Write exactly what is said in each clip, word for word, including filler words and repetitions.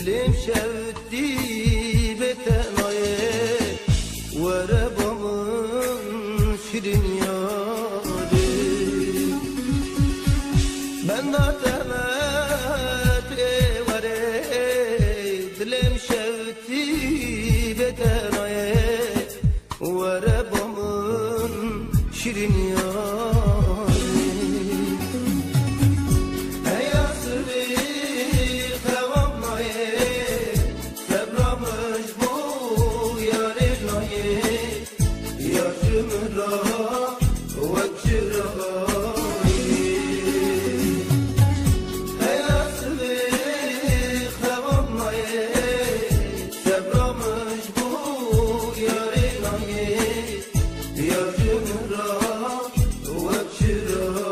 Dilêm şewtî bê tenayê, were ba min şîrîn yarê. Benda te me tu ê werê, dilêm şewtî bê tenayê, were ba min şîrîn yarê. Heya sibê xewa nayê, sebra min ji bo yarê nayê. Yar ji min re wek çirayê. Heya sibê xewa nayê, sebra min ji bo yarê nayê. Yar ji min re wek çirayê.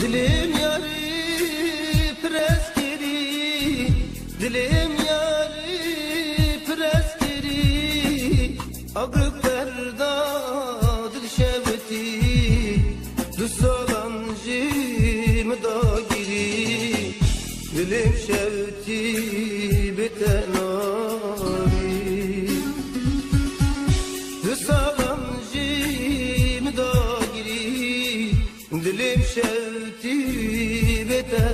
Dilêm yarî pirez kirî, dilêm yarî pirez kirî, agir perda dil şewitî, du salan jî min dagirî, dilêm şewitî bê tenayê. Du salan jî min dagirî, dilêm şewtî bê te